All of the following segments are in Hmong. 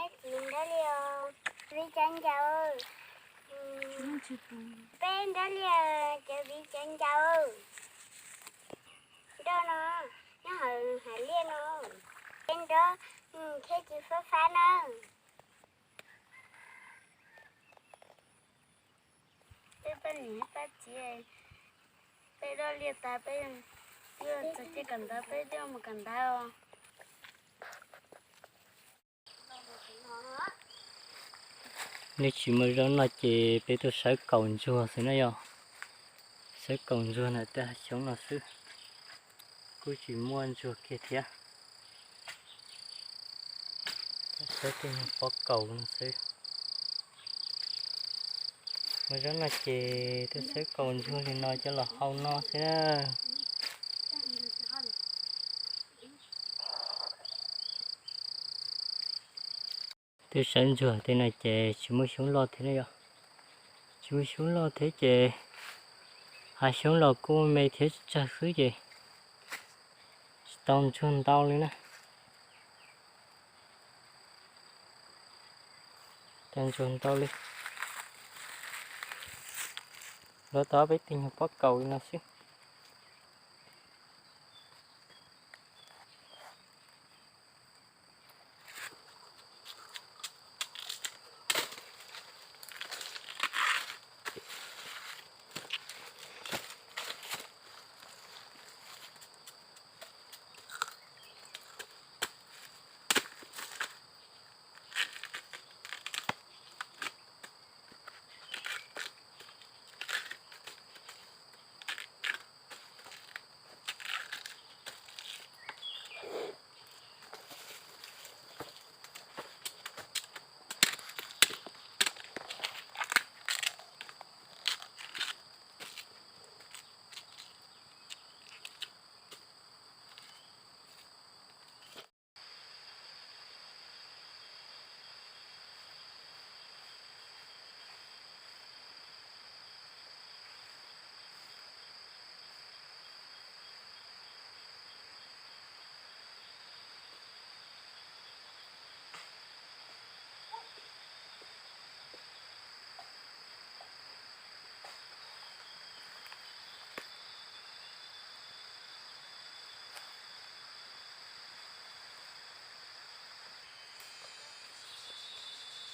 Txiv nrab liaj, viv cov ncaus. Peb nrab liaj, cov viv cov ncaus. Nroj no nyob hauv hav liaj no, peb nroj thiab tsis fab fab na. Peb pab niam pab txiv, peb nroj liaj tas peb yuav txog ces kawm ntawv, peb yuav mus kawm ntawv os. Nej tsis muaj zaub noj ces peb tuaj sawv kaum ntsuag xwb na yog. Sawv kaum ntsuag ntawm tej hav xyoob no xwb, kuj tsis muaj ntsuag kiag thiab. Sawv tej nyuag pob kaus no xwb. Muaj zaub noj ces tuaj sawv kaum ntsuag li no coj los hau noj xwb na. Twb sawv ntsuag tej no ces tsis muaj xyoob loj thiab na yom. Tsis muaj xyoob loj thiab ces hav xyoob los kuj me thiab tsawg xwb ces tsis tau ntsuag ntau li na. Tsis tau ntsuag ntau li. Lov tau peb tig nyuag pob kaus li no xwb.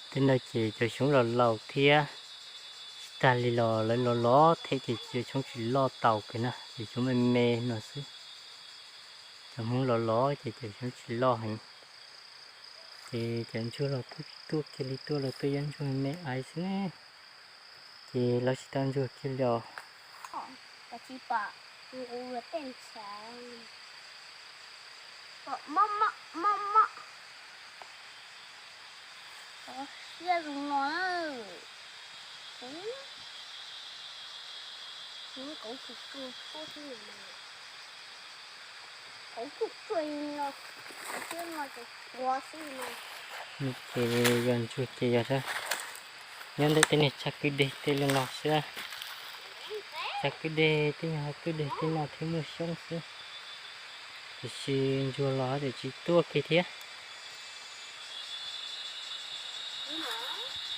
Tej no ces cov xyoob los laus thiab, tsis tag li los lawv los lov thiab ces cov xyoob tsis loj tau kiag na, cov xyoob me me no xwb. Cov Hmoob los lov ces cov xyoob tsis loj heev, ces cov ntsuag los kuj tsis tuaj kiag li, tuaj los tuaj ib ntsuag me me aiv xwb ne, ces lawv tsis tau ntsuag kiag li os. Siab zoo no na. Kauv tsuag tsuag xwb no, kauv tsuag tsuag li no, kauv siab no ces tuag xwb no. Ces yog ntsuag ces yog nyob ntawm tej niag tsag kwj deg tej li no xwb. Tsag kwj deg tej nyuag kwj deg tej no thiaj muaj xyoob xwb, tiam sis ntsuag los ces tsis tuaj kiag thiab.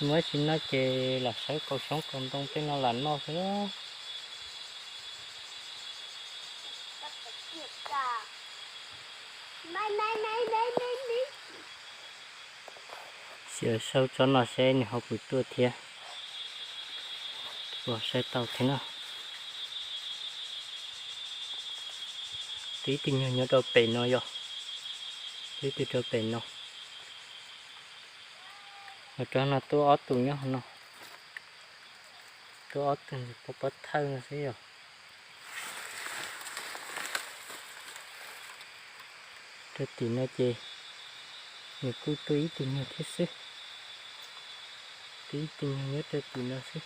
Muaj tsis no ces lam sawv kaus xyoob kaus ntoo tej no lam noj xwb. Sim saib tsob no seb nws ho puas tuaj thiab. Puas saib tau thiab no. Twb ib tug nyuag nyob rau pem no yog, twb ib tug rau pem no. Ho rau no tuaj ob tug nyob no, tuaj ob tug pob pob thawj no xwb yog. Rau tim no ces nws kuj tuaj ib tug nyuag thiab xwb. Tuaj ib tug nyuag nyob rau tim no xwb.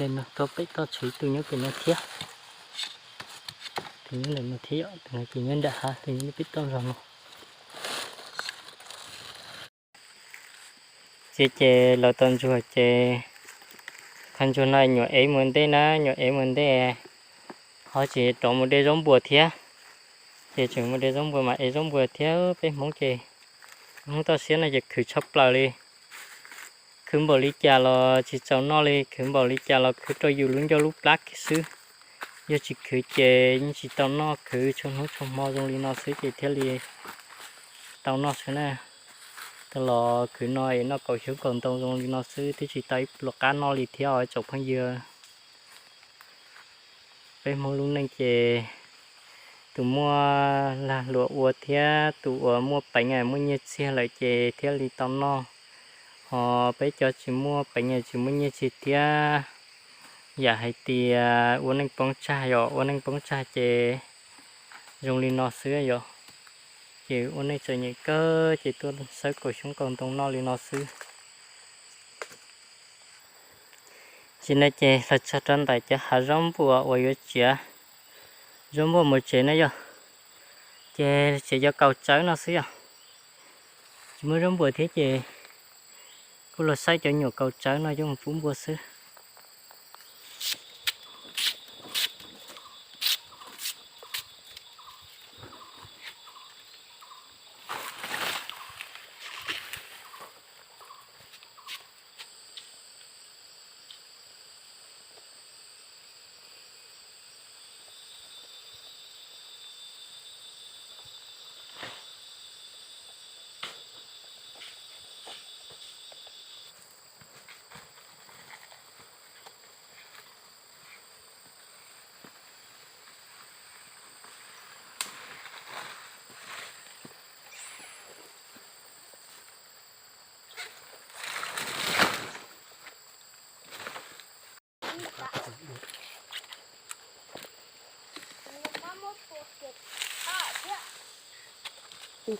Ntawm no tuaj pem toj tshav ib tug nyob pem no thiab. Tus nyob ntawm no thiab yom, tus no ces nyob nram hav, tus nyob pem toj zog no. Ces, ces los tau ntsuag ces, qhov ntsuag no nyuam ev mus ntej na, nyuam ev mus ntej, ho tsis rov mus de zaub npua thiab. Ces tseem mus de zaub npua mas ev zaub npua thiab. Peb Hmoob ces, Hmoob toj siab no ces khwv tshaj plaws li. Khwv npaum li cas los tsis txaus noj li, khwv npaum li cas los khwv rau yus lub ncauj lub plab xwb. Yog tsis khwv ces yeej tsis tau noj, khwv txhua hnub txhua hmo zoo li no xwb ces thiaj li tau noj xwb na. Tau los khwv no es noj kaum xyoob kaum ntoo zoo li no xwb twb tsis tau ib pluag qab noj li thiab os tsoom phooj ywg. Peb Hmoob lub neej ces tus muaj lag luam ua thiab tus uas muaj peev muaj nyiaj txiag lawm ces thiaj li tau noj. Ho peb cov tsis muaj peev tsis muaj nyiaj txiag thiab, yam hais tias ua neej poob tsag yom, ua neej poob tsag ces zoo li no xwb yom. Ces ua neej txom nyem kawg ces tuaj xawb kaum xyoob kaum ntoo noj li no xwb. Tam sim no ces los txog rau ntawm cov hav zaub npua uas yuav txiav zaub npua mus tsev na yom. Ces tsev cov kaus tsawb no xwb yom. Tsis muaj zaub npua thiab ces kuj los saib cov nyuam kaus tsawb no coj mus pub npua xwb.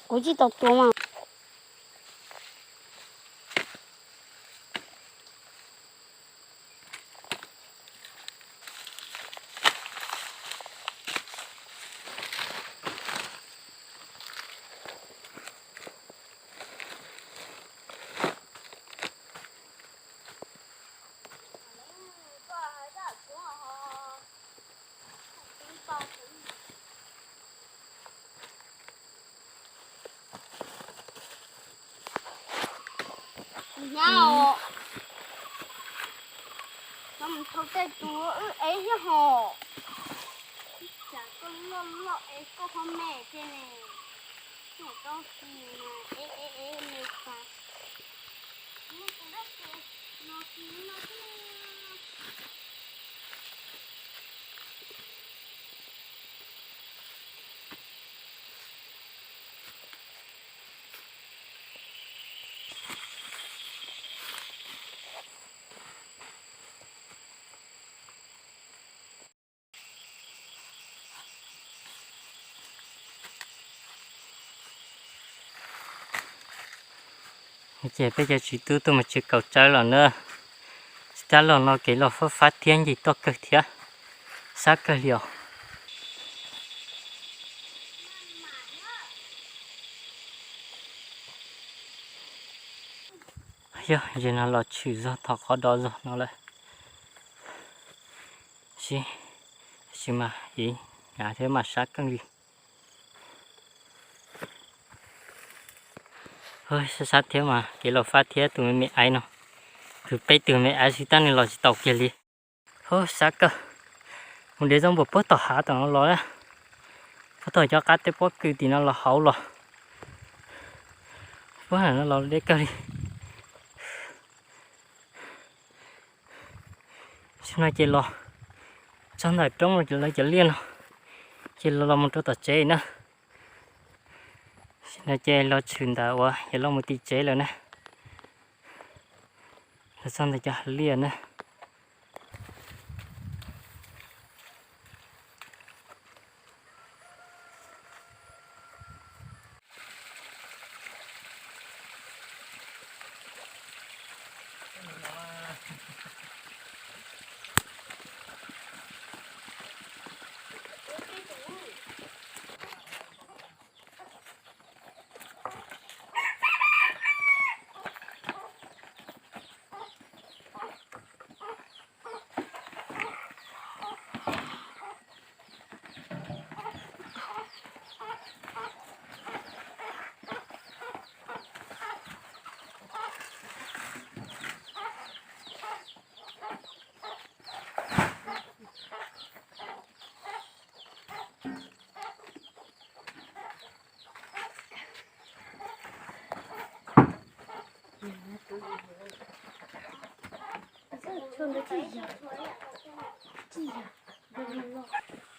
Kuv tsis tau tua mas. Tus nyab os, no mus thau tej tus wb ev thiab hos. Tsam koj loj loj es koj ho me thiab ne. Nyuam tau tis mas ev ev ev me tas. Kuv dab tsi no kuv no xwb. Ces peb cov txiv tub tuaj mus txiav kaus tsawb los na. Tsis tas los no kev los fab fab thiab ncig toj kawg thiab, sab kawg li os. Yog ze no los tshwm zog thaum qhov do zog no lawm. Sib, tab sis mas ib, nyav thiab mas sab keej li. Sab sab thiab mas kev los fab thiab tus me me aiv no. Kwv peb tug me aiv xwb tab nws los tsis tau kiag li. Hub, sab kawg. Mus de zaub npua puag tom hav tom no los, puag tom cov qab teb pob kws tim no los hauv los. Puag no los deb kawg li. Tam sim no ces los txog ntawm roob lawv cov liaj no, ces los los mus rau tom tsev na. Tam sim no ces los tshwm ntawm uas yog los mus tim tsev lawm na. Los txog ntawm cov hav liaj na. Tuaj ntawd tsis yog, tsis yog, ntawd loj loj.